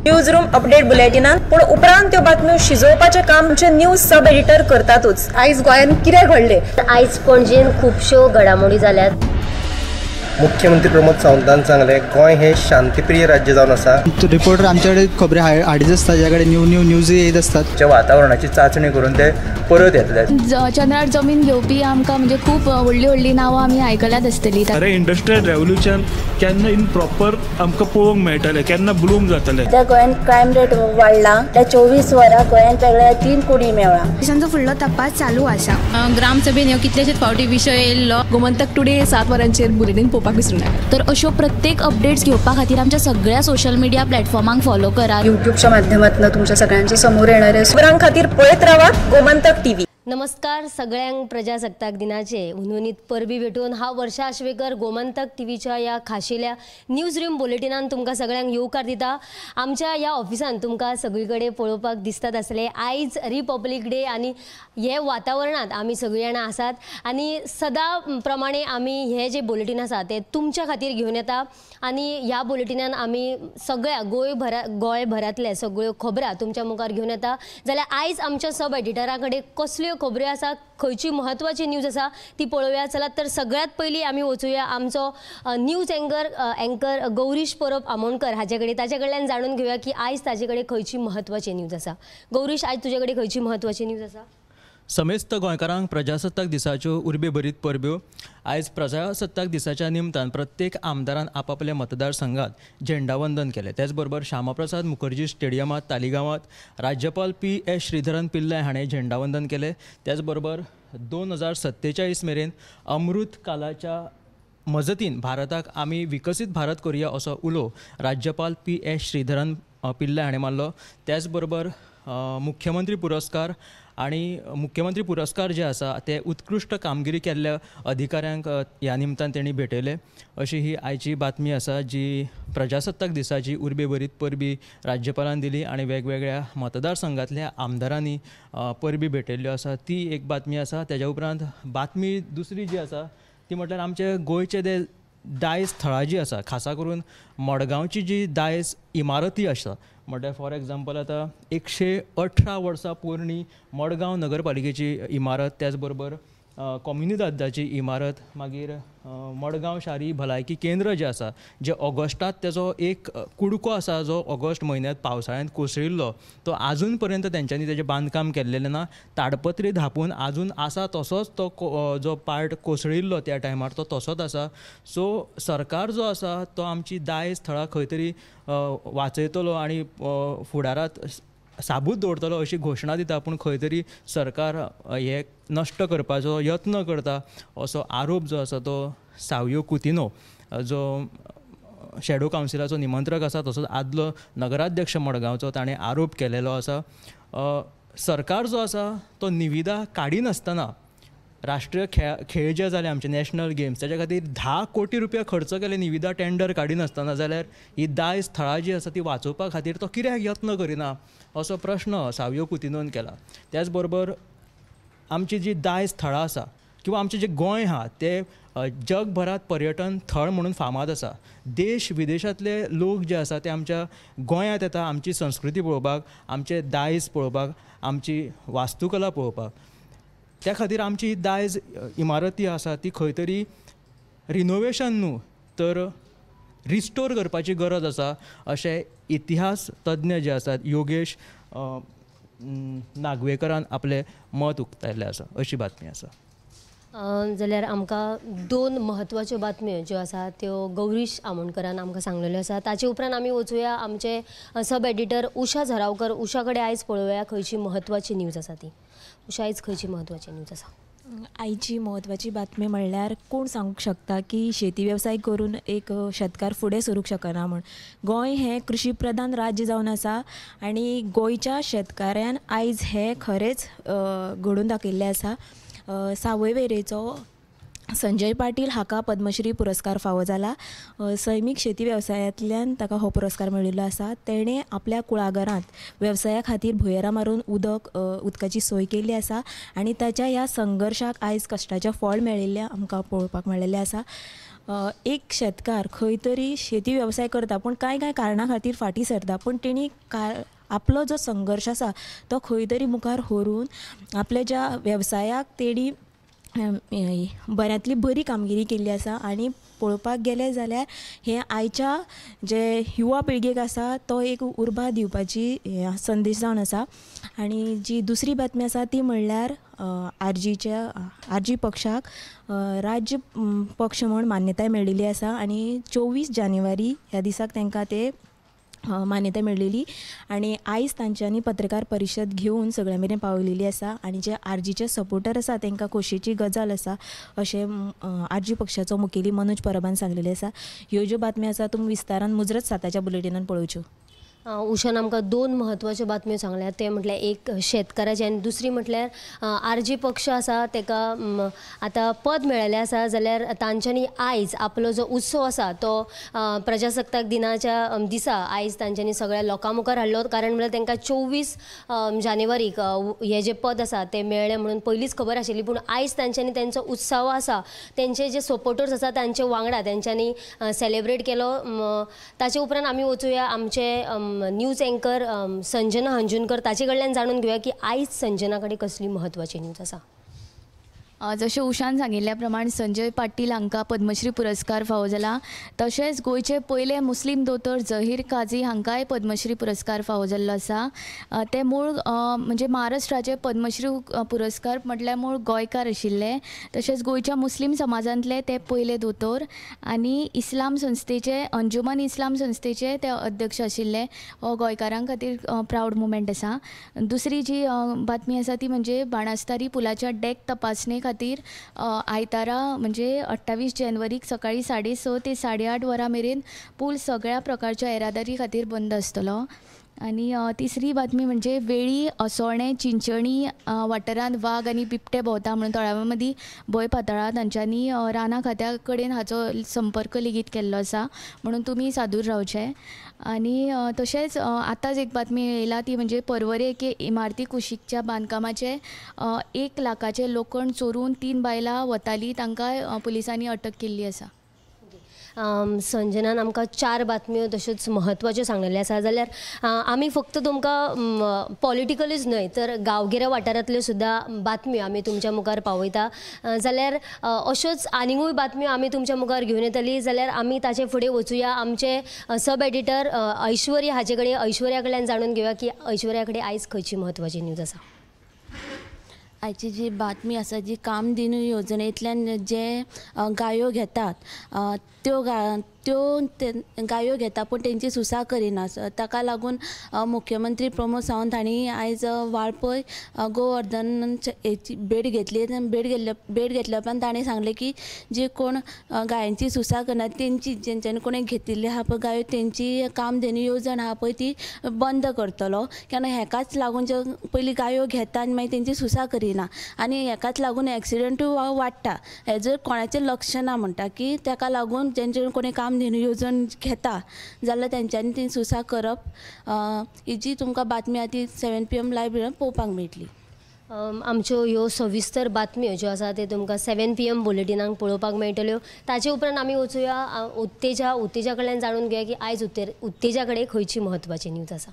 News room update बुलेटिनान, पूण उपरांत त्यो बातम्यो शिजोवपाचें काम आमचे न्यूज सब एडिटर करतातूच. आयज गोंयांत कितें घडलें? आयज पणजेन खुबश्यो घडामोडी जाल्यात. मुख्यमंत्री प्रमोद सावंतान सांगलें, गोंय हे शांतीप्रिय राज्य जावन आसा. रिपोर्टर आमच्याकडे खबरी हाडीत आसता, ज्या कडेन न्यू न्यू न्यूज येत आसतात. वातावरणाची चाचणी करून ते परत येतले. चंद्रार जमीन घेवपी आमकां म्हणजे खूब व्हडली व्हडली नांवां आमी आयकल्यात आसतली. अरे इंडस्ट्रियल रेव्होल्युशन केन्ना इन प्रॉपर आमकां पळोवंक मेळटलें, केन्ना ब्लूम जातलें. त्या गोंयांत क्रायम रेट वाडला, त्या 24 वरां गोंयांत वेगळ्या 3 कोटी मेळ्ळा. पोलिसांचो फुडलो तपास चालू आसा. ग्रामसभेन ह्यो कितलेशेच फावटी विशय येयल्लो. गोमंतक टुडे 7 वरांचेर बुलेटीन पळोवपाक विसरूं नाका. तर अश्यो प्रत्येक अपडेट्स घेवपा खातीर आमच्या सगळ्या सोशल मिडिया प्लॅटफॉर्मांक फॉलो करात. युट्यूबच्या माध्यमातून तुमच्या सगळ्यांच्या समोर येणारे खबरां खातीर पळयत रावात गोमंतक टीव्ही. नमस्कार सगळ्यांक, प्रजासत्ताक दिनाचे हुनहुनीत परबी भेटून हांव वर्षा आश्वेकर गोमंतक टीव्हीच्या ह्या खाशेल्या न्यूज रूम बुलेटिनान तुमकां सगळ्यांक येवकार दिता. आमच्या ह्या ऑफिसान तुमकां सगळी कडेन पळोवपाक दिसतात आसले. आयज रिपब्लीक डे आनी हे वातावरणांत आमी सगळीं जाणां आसात आनी सदां प्रमाणे आमी हे जे बुलेटीन आसा ते तुमच्या खातीर घेवन येता आनी ह्या बुलेटिनान आमी सगळ्या गोंयभरांतले सगळ्यो खबरा तुमच्या मुखार घेवन येता. जाल्यार आयज आमच्या सब एडिटरा कडेन कसल्यो खबऱ्यो आसा, खंयची म्हत्वाची न्यूज आसा ती पळोवया. चलात तर सगळ्यात पयलीं आमी वचुया आमचो न्यूज एंकर गौरीश परब आमोणकर हाचे कडेन, ताचे कडल्यान जाणून घेवया की आयज ताचे कडेन खंयची म्हत्वाची न्यूज आसा. गौरीश, आयज तुजे कडेन खंयची म्हत्वाची न्यूज आसा? समेस्त गोंयकारांक प्रजासत्ताक दिसाच्यो उर्बे भरीत परब्यो. आयज प्रजासत्ताक दिसाच्या निमतान प्रत्येक आमदारान आपापल्या मतदारसंघात झेंडावंदन केलें. त्याचबरोबर श्यामाप्रसाद मुखर्जी स्टेडियमांत तालिगांवांत राज्यपाल पी.एस. श्रीधरन पिल्लय हाणें झेंडावंदन केलें. त्याचबरोबर 2047 मेरेन अमृत कालाच्या मजतीन भारताक आमी विकसीत भारत करुया असो उलो राज्यपाल पी.एस. श्रीधरन पिल्लय हाणें मारलो. त्याचबरोबर मुख्यमंत्री पुरस्कार आनी मुख्यमंत्री पुरस्कार जे आसा ते उत्कृश्ट कामगिरी केल्ल्या अधिकाऱ्यांक ह्या निमतान तेणी भेटयले. अशी ही आयची बातमी आसा जी प्रजासत्ताक दिसाची उर्बे भरीत परबी राज्यपालान दिली आनी वेगवेगळ्या मतदारसंघांतल्या आमदारांनी परबी भेटयल्ल्यो आसा ती एक बातमी आसा. तेज्या उपरांत बातमी दुसरी जी आसा ती म्हटल्यार आमचे गोंयचे ते दायज थळां जी आसा, खासा करून मडगांवची जी दायज इमारती आसा, म्हटल्यार फॉर एग्जाम्पल आतां 118 वर्सां पोरणी मडगांव नगरपालिकेची इमारत, त्याचबरोबर कोम्युनिदादाची इमारत, मागीर मडगांव शारी भलायकी केंद्र जें आसा, जें ऑगस्टांत तेजो एक कुडको आसा जो ऑगस्ट म्हयन्यांत पावसाळ्यांत कोसळिल्लो तो आजून पर्यंत तेंच्यांनी तेजें बांदकाम केल्लेलें ना. ताडपत्री धांपून आजून आसा तसोच तो जो पार्ट कोसळिल्लो त्या टायमार तो तसोच आसा. सो सरकार जो आसा तो आमची दायज थळां खंय तरी वाचयतलो आनी फुडारांत साबूत दवरतलो अशी घोशणा दिता, पूण खंय तरी सरकार हे नश्ट करपाचो यत्न करता असो आरोप जो आसा तो सावियो कुतिनो जो शॅडो कावन्सिलाचो निमंत्रक आसा तसोच आदलो नगराध्यक्ष मडगांवचो ताणें आरोप केलेलो आसा. सरकार जो आसा तो निविदा काडिनासतना राष्ट्रीय खेळ जे जाले आमचे नॅशनल गेम्स तेच्या खातीर 10 कोटी रुपया खर्च केले निविदा टेंडर काडिनासतना, जाल्यार ही दायज थळां जी आसा ती वाचोवपा खातीर तो कित्याक यत्न करिना असो प्रश्न सावियो कुतिनोन केला. त्याच बरोबर आमची जी दायज थळां आसा किंवा आमचें जें गोंय आहा तें जगभरांत पर्यटन थळ म्हणून फामाद आसा. देश विदेशांतले लोक जे आसा ते आमच्या गोंयांत येता आमची संस्कृती पळोवपाक, आमचें दायज पळोवपाक, आमची वास्तुकला पळोवपाक. त्या खातीर आमची दायज इमारती आसा ती खंय तरी रिनोवेशन न्हू तर रिस्टोर करपाची गरज आसा अशें इतिहास तज्ञ जे आसात योगेश नागवेकरान आपलें मत उक्तायल्लें आसा अशी बातमी आसा. जाल्यार आमकां 2 म्हत्वाच्यो बातम्यो ज्यो आसा त्यो गौरीश आमोणकरान आमकां सांगलेल्यो आसा. ताचे उपरांत आमी वचुया आमचे सब एडिटर उषा झरावकर. उषा कडेन आयज पळोवया खंयची म्हत्वाची न्यूज आसा ती. उषा, आयज खंयची म्हत्वाची न्यूज आसा? आयची म्हत्वाची बातमी म्हणल्यार कोण सांगूंक शकता की शेती वेवसाय करून एक शेतकार फुडें सरूंक शकना म्हूण. गोंय हें कृशी प्रधान राज्य जावन आसा आनी गोंयच्या शेतकाऱ्यान आयज हें खरेंच घडोवन दाखयिल्लें आसा. सावयवेरेचो संजय पाटील हाका पद्मश्री पुरस्कार फावो जाला. सैमीक शेती वेवसायांतल्यान ताका हो पुरस्कार मेळिल्लो आसा. तेणें आपल्या कुळागरांत वेवसाया खातीर भुंयेरां मारून उदकाची सोय केल्ली आसा आनी ताच्या ह्या संघर्शाक आयज कश्टाचें फळ मेळिल्लें आमकां पळोवपाक मेळिल्लें आसा. एक शेतकार खंय तरी शेती वेवसाय करता पूण कांय कांय कारणां खातीर फाटीं सरता, पूण तेणी आपलो जो संघर्श आसा तो खंय तरी मुखार व्हरून आपल्या ज्या वेवसायाक तेणी बऱ्यांतली बरी कामगिरी केल्ली आसा. आनी पळोवपाक गेलें जाल्यार हें आयच्या जे युवा पिळगेक आसा तो एक उर्बा दिवपाची संदेश जावन आसा. आनी जी दुसरी बातमी आसा ती म्हणल्यार आरजी पक्षाक राज्य पक्ष म्हूण मान्यताय मेळिल्ली आसा आनी 24 जानेवारी ह्या दिसाक तांकां ते मान्यताय मेळिल्ली आनी आयज तांच्यांनी पत्रकार परिशद घेवन सगळ्यां मेरेन पावयलेली आसा. आनी जे आरजीचे सपोर्टर आसा तांकां खोशयेची गजाल आसा अशें आरजी पक्षाचो मुखेली मनोज परबान सांगलेलें आसा. ह्यो ज्यो बातम्यो आसा तुमी विस्तारान मुजरत 7च्या बुलेटिनान पळोवच्यो. उषान आमकां 2 म्हत्वाच्यो बातम्यो सांगल्यात, ते म्हटल्यार एक शेतकाराचे आनी दुसरी म्हटल्यार आरजी पक्ष आसा ताका आतां पद मेळिल्लें आसा, जाल्यार तांच्यांनी आयज आपलो जो उत्सव आसा तो प्रजासत्ताक दिनाच्या दिसा आयज तांच्यांनी सगळ्या लोकां मुखार हाडलो. कारण म्हळ्यार तांकां 24 जानेवारीक हें जें पद आसा तें मेळ्ळें म्हणून पयलींच खबर आशिल्ली, पूण आयज तांच्यांनी तांचो उत्सव आसा तेंचे जे सपोर्टर्स आसा तांचे वांगडा तांच्यांनी सेलेब्रेट केलो. ताचे उपरांत आमी वचुया आमचे न्यूज एंकर संजना हंजुनकर ताचे कडल्यान जाणून घेवया की आयज संजना कडेन कसली म्हत्वाची न्यूज आसा. जशें उषान सांगिल्ल्या प्रमाण संजय पाटील हांकां पद्मश्री पुरस्कार फावो जाला, तशेंच गोंयचे पयले मुस्लीम दोतोर जहीर काझी हांकांय पद्मश्री पुरस्कार फावो जाल्लो आसा. ते मूळ म्हणजे महाराष्ट्राचे पद्मश्री पुरस्कार म्हटल्यार मूळ गोंयकार आशिल्ले, तशेंच गोंयच्या मुस्लीम समाजांतले ते पयले दोतोर आनी इस्लाम संस्थेचे अंजुमन इस्लाम संस्थेचे ते अध्यक्ष आशिल्ले. हो गोंयकारां खातीर प्रावड मुमेंट आसा. दुसरी जी बातमी आसा ती म्हणजे बाणास्तारी पुलाच्या डेक तपासणे खातीर आयतारा म्हणजे 28 जानेवारीक सकाळी 6:30 ते 8:30 वरां मेरेन पूल सगळ्या प्रकारच्या येरादारी खातीर बंद आसतलो. आनी तिसरी बातमी म्हणजे वेळी असोळणें चिंचणी वाठारांत वाग आनी बिबटे भोंवता म्हणून थळाव्यां मदीं भंय पातळा. तांच्यांनी रानां खात्या कडेन हाचो संपर्क लेगीत केल्लो आसा, म्हणून तुमी सादूर रावचें. आनी तशेंच आतांच एक बातमी येयला ती म्हणजे पर्वरे एके इमारती कुशीकच्या बांदकामाचें 1 लाखाचें लोखण चोरून 3 बायलां वतालीं, तांकां पुलिसांनी अटक केल्ली आसा. संजनान आमकां 4 बातम्यो तश्योच म्हत्वाच्यो सांगलेल्यो आसा, जाल्यार आमी फक्त तुमकां पॉलिटिकलीच न्हय तर गांवगिऱ्या वाठारांतल्यो सुद्दां बातम्यो आमी तुमच्या मुखार पावयता. जाल्यार अश्योच आनीकूय बातम्यो आमी तुमच्या मुखार घेवन येतली. जाल्यार आमी ताचे फुडें वचुया आमचे सब एडिटर ऐश्वर्या हाचे कडेन, ऐश्वर्या कडल्यान जाणून घेवया की ऐश्वर्या कडेन आयज खंयची म्हत्वाची न्यूज आसा. आयची जी बातमी आसा जी कामधेनू योजनेंतल्यान जे गायो घेतात त्यो गायो घेता पूण तेंची सुसा करिना, ताका लागून मुख्यमंत्री प्रमोद सावंत हांणी आयज वाळपय गोवर्धन हेची भेट घेतली. भेट घेतल्या उपरांत ताणें सांगलें की जे कोण गायांची सुसा करना तेंची जेंच्यांनी कोणें घेतिल्ली आहा पळय गायो तेंची कामधेनू येवजण आहा पळय ती बंद करतलो, कारण हेकाच लागून जे पयलीं गायो घेता आनी मागीर तेंची सुसा करिना आनी हेकाच लागून एक्सिडंटूय वाडटा. हें जर कोणाचें लक्ष ना म्हणटा की ताका लागून जेंचे कोणें कामधेनू येवजण घेता जाल्यार तेंच्यांनी ती सुसा करप. ही जी तुमकां बातमी आहा ती 7 PM live पळोवपाक मेळटली. आमच्यो ह्यो सविस्तर बातम्यो ज्यो आसा त्यो तुमकां 7 PM बुलेटिनाक पळोवपाक मेळटल्यो. ताचे उपरांत आमी वचुया उत्तेजा, उत्तेजा कडल्यान जाणून घेवया की आयज उत्तेजा कडेन खंयची म्हत्वाची न्यूज आसा.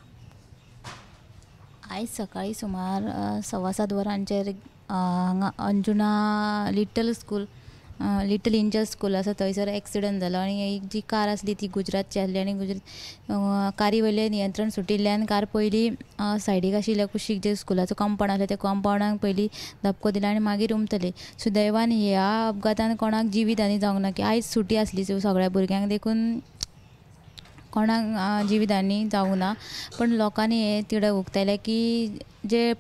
आयज सकाळी सुमार 7:15 वरांचेर हांगा Anjuna little school little angel school आसा थंयसर एक्सिडंट जालो आनी एक जी कार आसली ती गुजरातची आसली आनी गुजरात कारी वयलें नियंत्रण सुटिल्ल्यान कार पयलीं सायडीक आशिल्ल्या कुशीक जे स्कुलाचो कंपावंड आसलो त्या कंपावंडाक पयलीं धपको दिला आनी मागीर उमथले. सुदैवान ह्या अपघातान कोणाक जिवीत हानी जावंक ना की आयज सुटी आसली सगळ्या भुरग्यांक देखून कोणाक जिवीत हानी जावंक ना, पण लोकांनी हें तिडक उक्तायलें की जे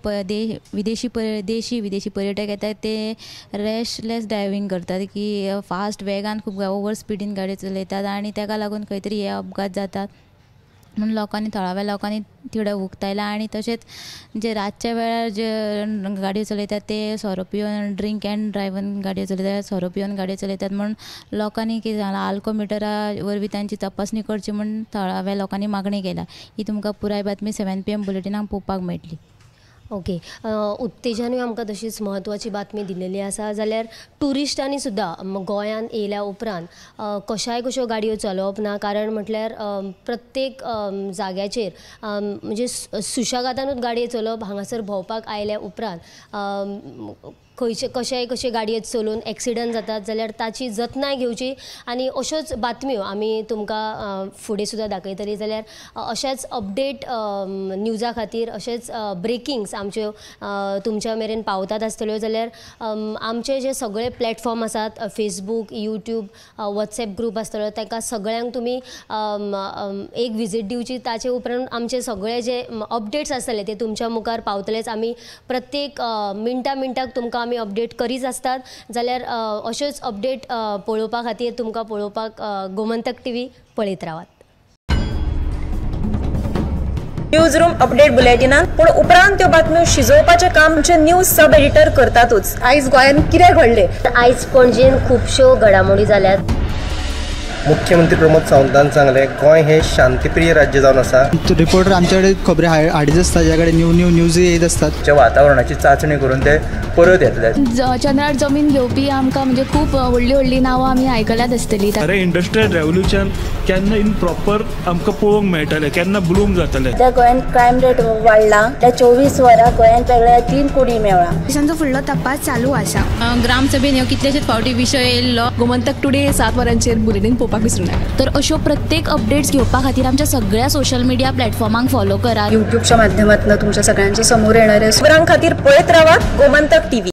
विदेशी देशी विदेशी पर्यटक येतात ते रॅशलेस ड्रायव्हींग करतात की फास्ट वेगान खूब ओवर स्पिडीन गाडी चलयतात आनी ताका लागून खंय तरी हे अपघात जातात म्हणून लोकांनी थळाव्या लोकांनी तिडक उक्तायला. आनी तशेंच जे रातच्या वेळार जे गाडयो चलयतात ते सोरो पिवन ड्रिंक अँड ड्रायव्हन गाडयो चलयतात, सोरो पिवन गाडयो चलयतात म्हूण लोकांनी कितें जालां आल्कोमिटरा वरवीं तांची तपासणी करची म्हूण थळाव्या लोकांनी मागणी केल्या. ही तुमकां पुराय बातमी 7 PM बुलेटिनाक पळोवपाक मेळटली. ओके, उत्तेजनूय आमकां तशीच म्हत्वाची बातमी दिलेली आसा. जाल्यार ट्युरिस्टांनी सुद्दां गोंयांत येयल्या उपरांत कशाय कश्यो गाडयो चलोवप ना, कारण म्हटल्यार प्रत्येक जाग्याचेर म्हणजे सुशेगादानूच गाडयो चलोवप, हांगासर भोंवपाक आयल्या उपरांत खंयचे कशेय कशे गाडयेत चलोवन एक्सिडंट जातात जाल्यार ताची जतनाय घेवची. आनी अश्योच बातम्यो आमी तुमकां फुडें सुद्दां दाखयतली. जाल्यार अशेंच अपडेट न्यूजा खातीर अशेंच ब्रेकिंग्स आमच्यो तुमच्या मेरेन पावतात आसतल्यो. जाल्यार आमचे जे सगळे प्लॅटफॉर्म आसात, फेसबूक, यूट्यूब, वॉट्सएप ग्रूप आसतलो, ताका सगळ्यांक तुमी एक विजीट दिवची. ताचे उपरांत आमचे सगळे जे अपडेट्स आसतले ते तुमच्या मुखार पावतलेच. आमी प्रत्येक मिनटा मिनटाक तुमकां आमी अपडेट करीत आसतात. जाल्यार अश्योच अपडेट पळोवपा खातीर तुमकां पळोवपाक गोमंतक टीव्ही पळयत रावात. न्यूज रूम अपडेट बुलेटिनान पूण उपरांत त्यो बातम्यो शिजोवपाचें काम आमचे न्यूज सब एडिटर करतातूच. आयज गोंयांत कितें घडलें, आयज पणजेन खुबश्यो घडामोडी जाल्यात. मुख्यमंत्री प्रमोद सावंतान सांगलें गोंय हे शांतिप्रिय राज्य जावन आसा. रिपोर्टर आमच्याकडे खबरी हाडीत आसता, ज्या कडेन न्यू न्यू न्यूज येत आसतात. वातावरणाची चांचणी करून ते परत येतले. चंद्रार जमीन घेवपी आमकां म्हणजे खूब व्हडली व्हडली नांवां आमी आयकल्यात आसतली. अरे इंडस्ट्रियल रेव्होल्युशन केन्ना इन प्रॉपर आमकां पळोवंक मेळटलें, केन्ना ब्लूम जातलें. सद्या गोंयांत क्रायम रेट वाडला, त्या 24 वरां गोंयांत वेगळ्या 3 कोटी मेळ्ळा. पोलिसांचो फुडलो तपास चालू आसा. ग्रामसभेन ह्यो कितलेशेच फावटी विशय येयल्लो. गोमंतक टुडे 7 वरांचेर बुलेटीन पळोवपाक विसरूं नाका. तर अश्यो प्रत्येक अपडेट्स घेवपा खातीर आमच्या सगळ्या सोशल मिडिया प्लॅटफॉर्मांक फॉलो करात. यूट्यूबच्या माध्यमातून तुमच्या सगळ्यांच्या समोर येणारे खबरां खातीर पळयत रावात गोमंतक टीव्ही.